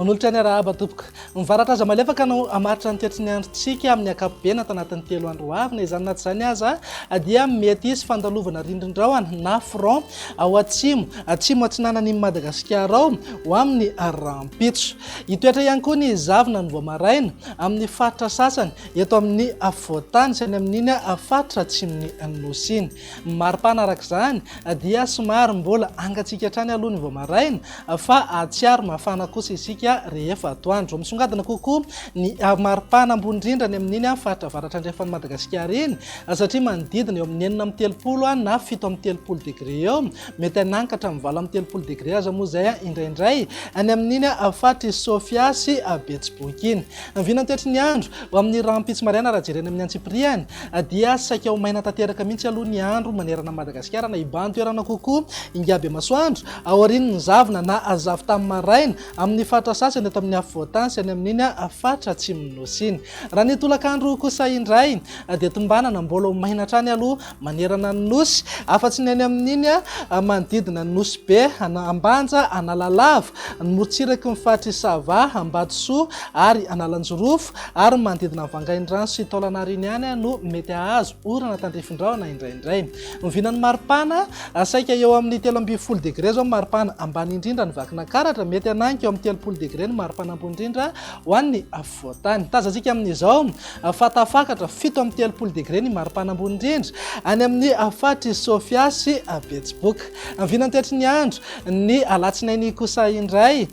Manolotra ny arahaba tompoko. Ny varatra aza malefaka no hamaritra ny toetry ny androntsika amin'ny ankapobeny ato anatin'ny 3 andro ho avy. Na izany na tsy izany aza dia mety hisy fandalovana rindrin-drahona na front ao atsimo, atsimo atsinanan'i Madagasikara ao ho amin'ny rahampitso. Hitoetra ihany koa ny zavona ny vao maraina amin'ny faritra sasany eto amin'ny afovoan-tany sy any amin'iny faritra atsimon'ny Nosy iny. Ny maripana araka izany dia somary mbola hangatsiaka hatrany aloha ny vao maraina fa hahatsiaro mafana kosa isika rehefa atoandro. Misongadina kokoa ny maripana ambony indrindra any amin'iny faritra avaratra andrefan'i Madagasikara iny satria manodidina eo amin'ny 36 na 37 degre eo, mety hananka hatramin'ny 38 degre aza moa izay indraindray any amin'iny faritr'i Sofia sy Betsiboka iny. Ny vinantoetry ny andro ho amin'ny rahampitso maraina raha jerena amin'ny antsipiriany dia saika ho maina tanteraka mihitsy aloha ny andro manerana an'i Madagasikara na hibahan-toerana kokoa ingaby masoandro aorian'ny zavona na zavon-tany maraina amin'ny faritra sasany eto amin'ny afovoan-tany sy any amin'iny faritra atsimon'ny Nosy iny. Raha ny tolakandro kosa indray dia tombanana mbola ho maina hatrany aloha manerana ny Nosy, afa-tsy ny any amin'iny manodidina ny Nosy Be, Ambanja, Analalava, ny morontsiraky ny faritr'i Sava, Ambatosoa ary Analanjirofo ary ny manodidina an'i Vangaindrano sy Taolagnaro iny ihany no mety hahazo orana tandrifin-drahona indraindray. Ny vinan'ny maripana, saika eo amin'ny 13 degre izao ny maripana ambany indrindra any Vakinankaratra, mety hananika eo amin'ny 30 degre ny maripana ambony indrindra ho an'ny afovoan-tany. Tazantsika amin'izao fa tafakatra 37 degre ny maripana ambony indrindra any amin'ny faritr'i Sofia sy Betsiboka. Ny vinantoetry ny andro ny alatsinainy kosa indray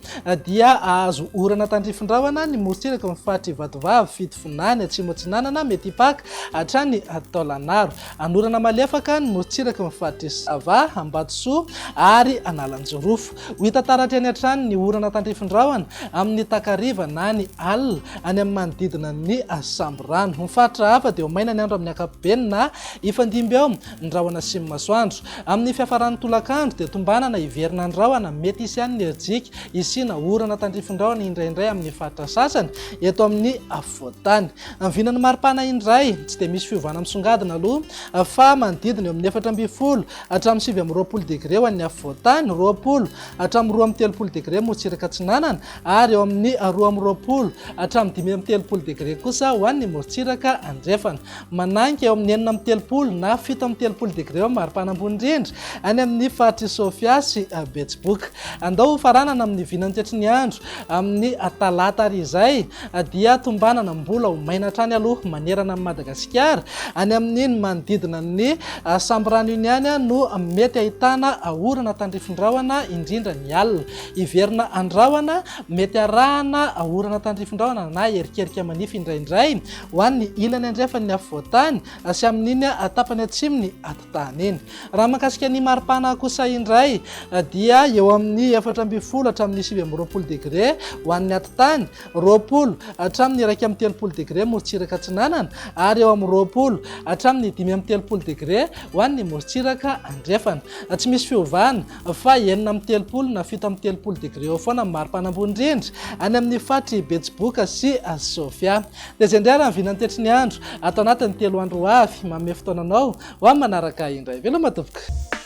dia hahazo orana tandrifin-drahona ny morontsiraky ny faritr'i Vatovavy, Fitovinany, Atsimo Atsinanana, mety hipaka hatrany Taolagnaro. Hanorana malefaka ny morontsiraky ny faritr'i Sava, Ambatosoa ary Analanjirofo. Ho hita taratra eny hatrany ny orana tandrifin-drahona amin'ny takariva na ny alina any amin'ny manodidina ny Samborano. Ny faritra hafa dia ho maina ny andro amin'ny ankapobeny na hifandimby eo ny rahona sy ny masoandro. Amin'ny fiafaran'ny tolakandro dia tombanana hiverina ny rahona, mety hisy ihany ny herijika hisiana orana tandrifin-drahona indraindray amin'ny faritra sasany eto amin'ny afovoan-tany. Ny vinan'ny maripana indray tsy dia misy fiovana misongadina aloha fa manodidina eo amin'ny 14 hatramin'ny 29 degre ho an'ny afovoan-tany, 20 hatramin'ny 32 degre morontsiraka atsinanana ary eo amin'ny 22 hatramin'ny 35 degre kosa ho an'ny morontsiraka andrefana. Manainga eo amin'ny 36 na 37 degre eo amin'ny maripana ambony indrindra any amin'ny faritr'i Sofia sy Betsiboka. Andao hofaranana amin'ny vinantoetry ny andro amin'ny talata ary izay dia tombanana mbola ho maina hatrany aloha manerana an'i Madagasikara. Any amin'iny manodidina ny Sambirano iny ihany no mety ahitana orana tandrifin-drahona indrindra ny alina. Hiverina andrahona, mety arahana orana tandrifin-drahona na erikerika manify indraindray ho an'ny ilany andrefan'ny afovoan-tany sy amin'iny tapany atsimon'ny atitany iny. Raha mahakasika ny maripana kosa indray dia eo amin'ny 14 hatramin'ny 29 degre ho an'ny atitany, 20 hatramin'ny 31 degre morontsiraka atsinanana ary eo amin'ny 20 hatramin'ny 35 degre ho an'ny morontsiraka andrefana. Tsy misy fiovana fa 36 na 37 degre eo foana ny maripana ambony indrindra any amin'ny faritr'i Betsiboka sy Sofia. Dia izay indray ary ny vinantetry ny andro ato anatin'ny 3 andro ho avy. Manome fotoana anao ho amin'ny manaraka indray. Veloma tompoko.